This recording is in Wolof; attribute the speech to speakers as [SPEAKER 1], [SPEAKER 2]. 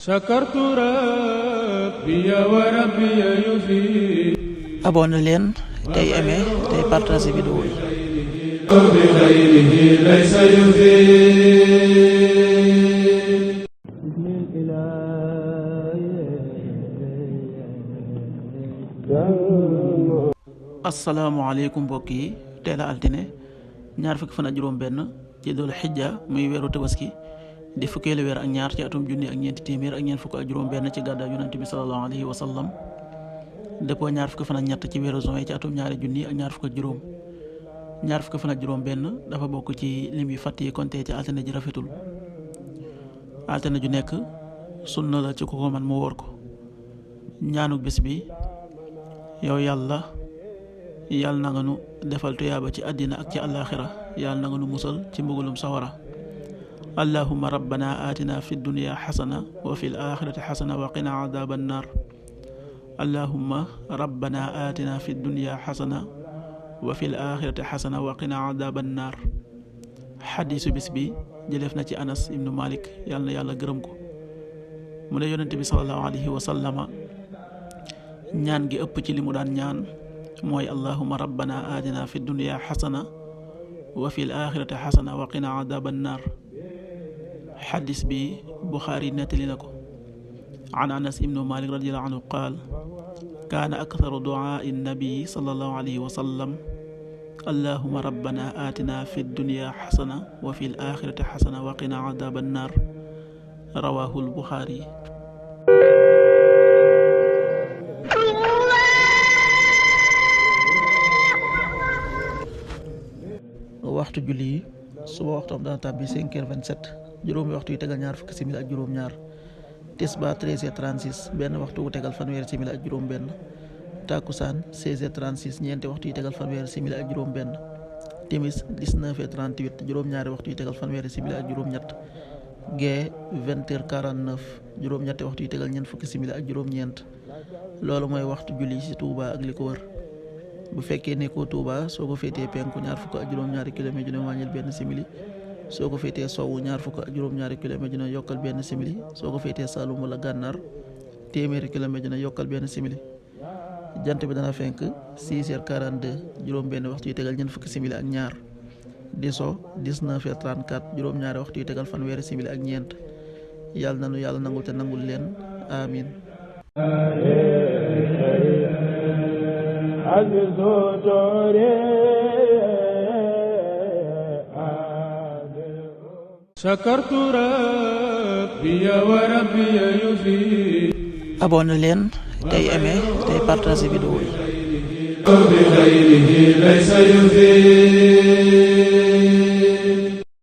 [SPEAKER 1] sakartu rabbi wa rabbi yufi.
[SPEAKER 2] abonné leen tey aimé tey partagé vidéo yi.
[SPEAKER 1] bi xayrihi laysa yufi.
[SPEAKER 2] asalaamaaleykum mbokk yi teel a altine ñaar fukki fan ak juróom benn ci dul xijja muy weeru tabaski di fukkeelu weer ak ñaar ci atum junni ak ñeenti téeméer ak ñeent fukk ak juróom benn ci gàddaay yonent bi sallallahu alayhi wa sallam dëppoo ñaar fukki fan ak ñett ci weeru juin ci atum ñaari junni ak ñaar fukk ak juróom ñaar fukki fan ak juróom benn dafa bokk ci lim yu fàtt yi konte ci altine ji rafetul. altine ju nekk sunna la ci ku ko man mu wóor ko. ñaanuk bis bi yow yàlla na nga nu defal tuyaaba ci àddina ak ci àllaaxira yàlla na nga nu musal ci mbugulum sawara. allahumma rabbana atina fi dunya xasana wa fi l-aaxirati xasana wa qina adaaba annaar. allahumma rabbana atina fi dunya xasana wa fi l-aaxirati xasana wa qina adaaba annaar. xadiisu bis bi jëleef na ci Anas ibnu Malik yàlla na yàlla gërëm ko mu ne yonent bi sallallahu alayhi wa sallama ñaan gi ëpp ci li mu daan ñaan mooy allahumma rabbana atina fi dunya xasana wa fi l-aaxirati xasana wa qina adaaba annaar. xadis bi Buxaari nettali na ko an Anas ibnu Malik radiyallahu anhu qaal kaana aktharu du'aa'i nabi sallallahu alayhi wa sallam allahumma rabbana atina fi dunya xasana wa fi l-aaxirati xasana wa qina adaaba annaar. rawaahul Buxaari. waxtu julli yi suba waxtoom dana tàbbi 5h27 juróomi waxtu yu tegal ñaar fukki simili ak juróom ñaar. tisbaar 13h36 benn waxtu wu tegal fanweeri simili ak juróom benn. takkusaan 16h36 ñeenti waxtu yu tegal fanweeri simili ak juróom benn. timis 19h38 juróom ñaari waxtu yu tegal fanweeri simili ak juróom ñett. gee 20h49 juróom ñetti waxtu yu tegal ñeent fukki simili ak juróom ñeent. loolu mooy waxtu julli ci Touba ak li ko wër. bu fekkee nekkoo Touba soo ko féetee penku ñaar fukk ak juróom-ñaari kilomètre dina wàññil benn simili soo ko féetee sowwu ñaar fukk ak juróom-ñaari kilomètre dina yokkal benn simili soo ko féetee Saloum wala Gànnaar téeméeri kilomètre dina yokkal benn simili. jant bi dana fenk 6h42 juróom benn waxtu yu tegal ñeent fukki simili ak ñaar di so 19h34 juróom-ñaari waxtu yu tegal fanweeri simili ak ñeent. yàlla nanu yàlla nangul te nangul leen amin.
[SPEAKER 1] sakartu rabbi wa rabbi yufi.
[SPEAKER 2] abonné leen tey aimé tey partagé vidéo yi.
[SPEAKER 1] bi xayrihi laysa yufi.